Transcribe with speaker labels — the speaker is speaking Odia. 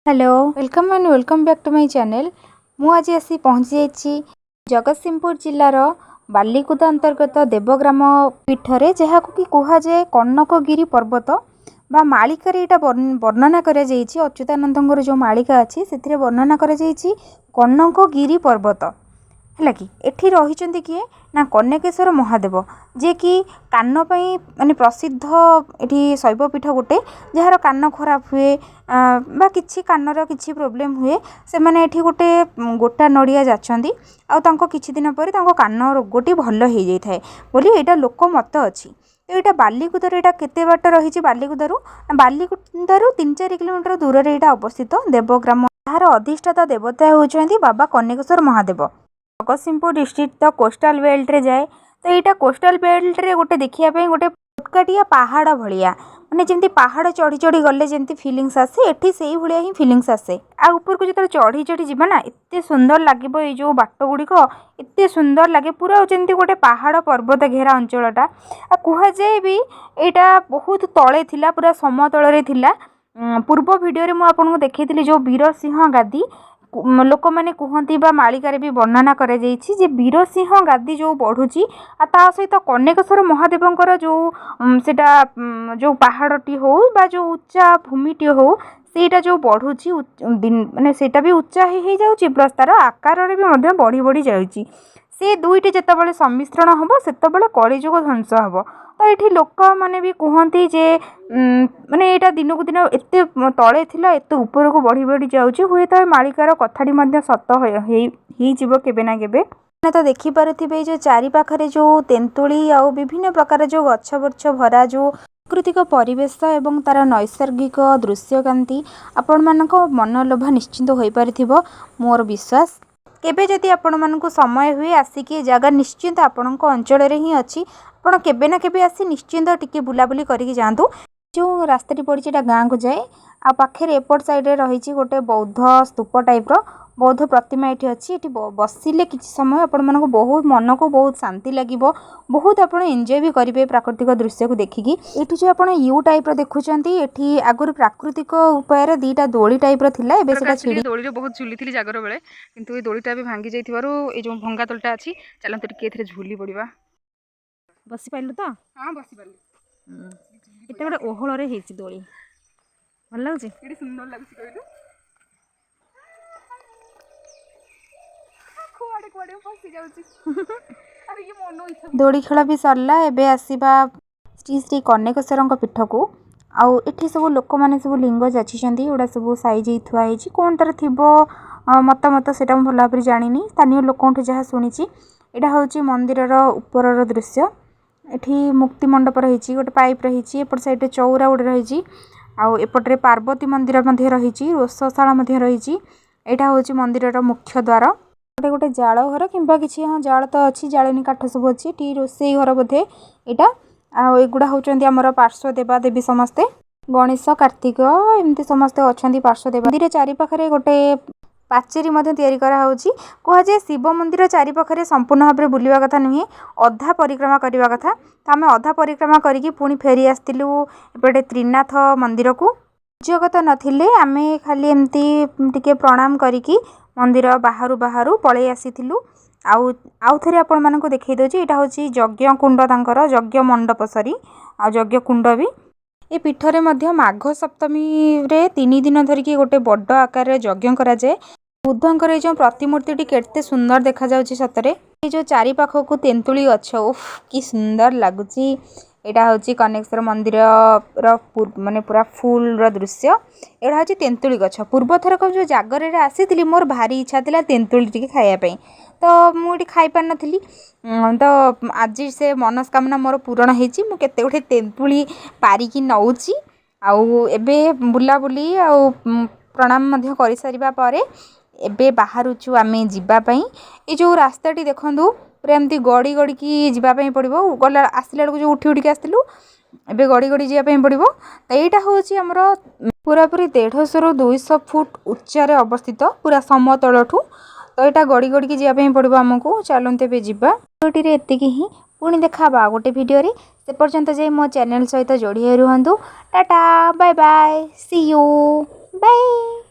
Speaker 1: Hello, welcome and welcome back to my channel. ମୁଁ ଆଜି ଆସି ପହଞ୍ଚି ଯାଇଛି ଜଗତସିଂହପୁର ଜିଲ୍ଲାର ବାଲିକୁଦା ଅନ୍ତର୍ଗତ ଦେବଗ୍ରାମ ପୀଠରେ, ଯାହାକୁ କି କୁହାଯାଏ କନକଗିରି ପର୍ବତ ବା ମାଳିକାରେ ଏଇଟା ବର୍ଣ୍ଣନା କରାଯାଇଛି। ଅଚ୍ୟୁତାନନ୍ଦଙ୍କର ଯେଉଁ ମାଳିକା ଅଛି, ସେଥିରେ ବର୍ଣ୍ଣନା କରାଯାଇଛି କନକଗିରି ପର୍ବତ। ହେଲା କି ଏଠି ରହିଛନ୍ତି କିଏ ନା କନକେଶ୍ୱର ମହାଦେବ, ଯିଏକି କାନ ପାଇଁ ମାନେ ପ୍ରସିଦ୍ଧ। ଏଠି ଶୈବପୀଠ ଗୋଟେ। ଯାହାର କାନ ଖରାପ ହୁଏ ବା କିଛି କାନର କିଛି ପ୍ରୋବ୍ଲେମ୍ ହୁଏ, ସେମାନେ ଏଠି ଗୋଟେ ଗୋଟା ନଡ଼ିଆ ଯାଚନ୍ତି ଆଉ ତାଙ୍କ କିଛି ଦିନ ପରେ ତାଙ୍କ କାନ ରୋଗଟି ଭଲ ହେଇଯାଇଥାଏ ବୋଲି ଏଇଟା ଲୋକ ମତ ଅଛି। ତ ଏଇଟା ବାଲିକୁଦାରୁ ଏଇଟା କେତେ ବାଟ ରହିଛି ବାଲିକୁଦାରୁ ନା ବାଲିକୁଦାରୁ 3-4 କିଲୋମିଟର ଦୂରରେ ଏଇଟା ଅବସ୍ଥିତ ଦେବଗ୍ରାମ, ଏହାର ଅଧିଷ୍ଠାତା ଦେବତା ହେଉଛନ୍ତି ବାବା କନେକେଶ୍ୱର ମହାଦେବ। ଜଗତସିଂହପୁର ଡିଷ୍ଟ୍ରିକ୍ଟ ତ କୋଷ୍ଟାଲ ବେଲ୍ଟରେ ଯାଏ। ତ ଏଇଟା କୋଷ୍ଟାଲ ବେଲ୍ଟରେ ଗୋଟେ ଦେଖିବା ପାଇଁ ଗୋଟେ ଛୋଟକାଟିଆ ପାହାଡ଼ ଭଳିଆ, ମାନେ ଯେମିତି ପାହାଡ଼ ଚଢ଼ି ଚଢ଼ି ଗଲେ ଯେମିତି ଫିଲିଙ୍ଗସ୍ ଆସେ, ଏଠି ସେଇଭଳିଆ ହିଁ ଫିଲିଙ୍ଗସ୍ ଆସେ। ଆଉ ଉପରକୁ ଯେତେବେଳେ ଚଢ଼ି ଚଢ଼ି ଯିବା ନା, ଏତେ ସୁନ୍ଦର ଲାଗିବ। ଏଇ ଯେଉଁ ବାଟ ଗୁଡ଼ିକ ଏତେ ସୁନ୍ଦର ଲାଗେ, ପୁରା ଯେମିତି ଗୋଟେ ପାହାଡ଼ ପର୍ବତ ଘେରା ଅଞ୍ଚଳଟା। ଆଉ କୁହାଯାଏ ବି ଏଇଟା ବହୁତ ତଳେ ଥିଲା, ପୁରା ସମତଳରେ ଥିଲା। ପୂର୍ବ ଭିଡ଼ିଓରେ ମୁଁ ଆପଣଙ୍କୁ ଦେଖେଇଥିଲି ଯେଉଁ ବୀରସିଂହ ଗାଦି। ଲୋକମାନେ କୁହନ୍ତି ବା ମାଳିକାରେ ବି ବର୍ଣ୍ଣନା କରାଯାଇଛି ଯେ ବୀରସିଂହ ଗାଦି ଯେଉଁ ବଢ଼ୁଛି ଆଉ ତା ସହିତ କନେକେଶ୍ୱର ମହାଦେବଙ୍କର ଯେଉଁ ସେଇଟା ଯେଉଁ ପାହାଡ଼ଟି ହଉ ବା ଯେଉଁ ଉଚ୍ଚା ଭୂମିଟି ହଉ, ସେଇଟା ଯେଉଁ ବଢ଼ୁଛି, ମାନେ ସେଇଟା ବି ଉଚ୍ଚା ହେଇଯାଉଛି, ପ୍ଲସ୍ ତା'ର ଆକାରରେ ବି ମଧ୍ୟ ବଢ଼ି ବଢ଼ି ଯାଉଛି। ସେ ଦୁଇଟି ଯେତେବେଳେ ସମ୍ମିଶ୍ରଣ ହେବ, ସେତେବେଳେ କଳିଯୁଗ ଧ୍ୱଂସ ହେବ। ତ ଏଠି ଲୋକମାନେ ବି କୁହନ୍ତି ଯେ ମାନେ ଏଇଟା ଦିନକୁ ଦିନ ଏତେ ତଳେ ଥିଲା, ଏତେ ଉପରକୁ ବଢ଼ି ବଢ଼ି ଯାଉଛି। ହୁଏତ ଏ ମାଳିକାର କଥାଟି ମଧ୍ୟ ସତ ହେଇଯିବ କେବେ ନା କେବେ। ତ ଦେଖିପାରୁଥିବେ, ଏଇ ଯେଉଁ ଚାରିପାଖରେ ଯେଉଁ ତେନ୍ତୁଳି ଆଉ ବିଭିନ୍ନ ପ୍ରକାର ଯେଉଁ ଗଛ ବୃଛ ଭରା ଯେଉଁ ପ୍ରାକୃତିକ ପରିବେଶ ଏବଂ ତା'ର ନୈସର୍ଗିକ ଦୃଶ୍ୟକାନ୍ତି ଆପଣମାନଙ୍କ ମନଲୋଭା ନିଶ୍ଚିନ୍ତ ହୋଇପାରିଥିବ, ମୋର ବିଶ୍ୱାସ। କେବେ ଯଦି ଆପଣମାନଙ୍କୁ ସମୟ ହୁଏ, ଆସିକି ଏ ଜାଗା ନିଶ୍ଚିନ୍ତ ଆପଣଙ୍କ ଅଞ୍ଚଳରେ ହିଁ ଅଛି, ଆପଣ କେବେ ନା କେବେ ଆସି ନିଶ୍ଚିନ୍ତ ଟିକେ ବୁଲାବୁଲି କରିକି ଯାଆନ୍ତୁ। ଯେଉଁ ରାସ୍ତାଟି ପଡ଼ିଛି, ଏଇଟା ଗାଁକୁ ଯାଏ। ଆଉ ପାଖରେ ଏପଟ ସାଇଡ଼ରେ ରହିଛି ଗୋଟେ ବୌଦ୍ଧ ସ୍ତୂପ ଟାଇପ୍ର ବୌଦ୍ଧ ପ୍ରତିମା ଏଠି ଅଛି। ଏଠି ବସିଲେ କିଛି ସମୟ ଆପଣମାନଙ୍କୁ ବହୁତ ମନକୁ ବହୁତ ଶାନ୍ତି ଲାଗିବ, ବହୁତ ଆପଣ ଏନ୍ଜୟ ବି କରିବେ ପ୍ରାକୃତିକ ଦୃଶ୍ୟକୁ ଦେଖିକି। ଏଠି ଯେଉଁ ଆପଣ you ଟାଇପ୍ର ଦେଖୁଛନ୍ତି, ଏଠି ଆଗରୁ ପ୍ରାକୃତିକ ଉପାୟରେ ଦୁଇଟା ଦୋଳି ଟାଇପ୍ର ଥିଲା, ଏବେ ସେଟା ଛିଡ଼ି
Speaker 2: ଦୋଳିରେ ବହୁତ ଝୁଲିଥିଲି ଜାଗର ବେଳେ, କିନ୍ତୁ ଏଇ ଦୋଳିଟା ଏବେ ଭାଙ୍ଗି ଯାଇଥିବାରୁ ଏଇ ଯେଉଁ ଭଙ୍ଗା ଦୋଳିଟା ଅଛି, ଚାଲନ୍ତୁ ଟିକେ ଏଥିରେ ଝୁଲି ପଡ଼ିବା।
Speaker 3: ବସିପାରିଲୁ ତ?
Speaker 2: ହଁ, ବସିପାରିଲି।
Speaker 3: ଏଟା ଗୋଟେ ଓହଳରେ ହେଇଛି ଦୋଳି। ଭଲ ଲାଗୁଛି।
Speaker 2: କେତେ ସୁନ୍ଦର ଲାଗୁଛି କହିଲୁ! କୁଆଡ଼େ କୁଆଡ଼େ ଫସି ଯାଉଛି। ଆରେ, ଇଏ ମନ ଇଚ୍ଛା।
Speaker 1: ଦୋଳି ଖେଳ ବି ସରିଲା। ଏବେ ଆସିବା ଶ୍ରୀ ଶ୍ରୀ କନେକେଶ୍ୱରଙ୍କ ପୀଠକୁ। ଆଉ ଏଠି ସବୁ ଲୋକମାନେ ସବୁ ଲିଙ୍ଗ ଯାଚିଛନ୍ତି। ଏଗୁଡ଼ା ସବୁ ସାଇଜ୍ ହେଇ ଥୁଆ ହେଇଛି। କ'ଣ ତା'ର ଥିବ ମତାମତ, ସେଇଟା ମୁଁ ଭଲ ଭାବରେ ଜାଣିନି। ସ୍ଥାନୀୟ ଲୋକଙ୍କଠୁ ଯାହା ଶୁଣିଛି। ଏଇଟା ହେଉଛି ମନ୍ଦିରର ଉପରର ଦୃଶ୍ୟ। ଏଠି ମୁକ୍ତି ମଣ୍ଡପ ରହିଛି, ଗୋଟେ ପାଇପ୍ ରହିଛି, ଏପଟ ସାଇଡ଼୍ରେ ଚଉରା ଗୋଟେ ରହିଛି ଆଉ ଏପଟରେ ପାର୍ବତୀ ମନ୍ଦିର ମଧ୍ୟ ରହିଛି, ରୋଷଶାଳା ମଧ୍ୟ ରହିଛି। ଏଇଟା ହେଉଛି ମନ୍ଦିରର ମୁଖ୍ୟ ଦ୍ୱାର। ଗୋଟେ ଗୋଟେ ଜାଳ ଘର କିମ୍ବା କିଛି, ହଁ, ଜାଳ ତ ଅଛି, ଜାଳେଣୀ କାଠ ସବୁ ଅଛି। ଏଠି ରୋଷେଇ ଘର ବୋଧେ ଏଇଟା। ଆଉ ଏଗୁଡ଼ା ହେଉଛନ୍ତି ଆମର ପାର୍ଶ୍ୱ ଦେବାଦେବୀ ସମସ୍ତେ, ଗଣେଶ, କାର୍ତ୍ତିକ, ଏମିତି ସମସ୍ତେ ଅଛନ୍ତି ପାର୍ଶ୍ୱ ଦେବା। ମନ୍ଦିର ଚାରିପାଖରେ ଗୋଟେ ପାଚେରୀ ମଧ୍ୟ ତିଆରି କରାହେଉଛି। କୁହାଯାଏ ଶିବ ମନ୍ଦିର ଚାରିପାଖରେ ସମ୍ପୂର୍ଣ୍ଣ ଭାବରେ ବୁଲିବା କଥା ନୁହେଁ, ଅଧା ପରିକ୍ରମା କରିବା କଥା। ତ ଆମେ ଅଧା ପରିକ୍ରମା କରିକି ପୁଣି ଫେରି ଆସିଥିଲୁ ଏପଟେ ତ୍ରିନାଥ ମନ୍ଦିରକୁ। ପୂଜକ ତ ନଥିଲେ, ଆମେ ଖାଲି ଏମିତି ଟିକେ ପ୍ରଣାମ କରିକି ମନ୍ଦିର ବାହାରୁ ବାହାରୁ ପଳେଇ ଆସିଥିଲୁ। ଆଉ ଆଉ ଥରେ ଆପଣମାନଙ୍କୁ ଦେଖେଇ ଦେଉଛି। ଏଇଟା ହେଉଛି ଯଜ୍ଞ କୁଣ୍ଡ ତାଙ୍କର, ଯଜ୍ଞ ମଣ୍ଡପ, ସରି, ଆଉ ଯଜ୍ଞ କୁଣ୍ଡ ବି। ଏ ପୀଠରେ ମଧ୍ୟ ମାଘ ସପ୍ତମୀରେ 3 ଦିନ ଧରିକି ଗୋଟେ ବଡ଼ ଆକାରରେ ଯଜ୍ଞ କରାଯାଏ। ବୁଦ୍ଧଙ୍କର ଏଇ ଯେଉଁ ପ୍ରତିମୂର୍ତ୍ତିଟି କେତେ ସୁନ୍ଦର ଦେଖାଯାଉଛି ସତରେ। ଏଇ ଯେଉଁ ଚାରିପାଖକୁ ତେନ୍ତୁଳି ଗଛ, ଉଫ୍, କି ସୁନ୍ଦର ଲାଗୁଛି! ଏଇଟା ହେଉଛି କନେକେଶ୍ୱର ମନ୍ଦିରର ମାନେ ପୁରା ଫୁଲ୍ର ଦୃଶ୍ୟ। ଏଇଟା ହେଉଛି ତେନ୍ତୁଳି ଗଛ। ପୂର୍ବ ଥରକ ଯେଉଁ ଜାଗରରେ ଆସିଥିଲି, ମୋର ଭାରି ଇଚ୍ଛା ଥିଲା ତେନ୍ତୁଳି ଟିକେ ଖାଇବା ପାଇଁ, ତ ମୁଁ ଏଠି ଖାଇପାରିନଥିଲି। ତ ଆଜି ସେ ମନସ୍କାମନା ମୋର ପୂରଣ ହେଇଛି। ମୁଁ କେତେ ଗୁଡ଼ିଏ ତେନ୍ତୁଳି ପାରିକି ନଉଛି। ଆଉ ଏବେ ବୁଲାବୁଲି ଆଉ ପ୍ରଣାମ ମଧ୍ୟ କରିସାରିବା ପରେ ଏବେ ବାହାରୁଛୁ ଆମେ ଯିବା ପାଇଁ। ଏ ଯେଉଁ ରାସ୍ତାଟି ଦେଖନ୍ତୁ, ପୁରା ଏମିତି ଗଡ଼ି ଗଡ଼ିକି ଯିବା ପାଇଁ ପଡ଼ିବ। ଗଲା ଆସିଲା ବେଳକୁ ଯେଉଁ ଉଠି ଉଠିକି ଆସିଥିଲୁ, ଏବେ ଗଡ଼ି ଗଡ଼ି ଯିବା ପାଇଁ ପଡ଼ିବ। ତ ଏଇଟା ହେଉଛି ଆମର ପୁରାପୁରି 150ରୁ 200 ଫୁଟ ଉଚ୍ଚାରେ ଅବସ୍ଥିତ, ପୁରା ସମତଳଠୁ। ତ ଏଇଟା ଗଡ଼ି ଗଡ଼ିକି ଯିବା ପାଇଁ ପଡ଼ିବ ଆମକୁ। ଚାଲନ୍ତୁ, ଏବେ ଯିବା। ଭିଡ଼ିଓଟିରେ ଏତିକି ହିଁ। ପୁଣି ଦେଖା ହେବା ଆଉ ଗୋଟେ ଭିଡ଼ିଓରେ। ସେ ପର୍ଯ୍ୟନ୍ତ ଯାଇ ମୋ ଚ୍ୟାନେଲ୍ ସହିତ ଯୋଡ଼ି ହୋଇ ରୁହନ୍ତୁ। Tata, bye bye, see you, bye.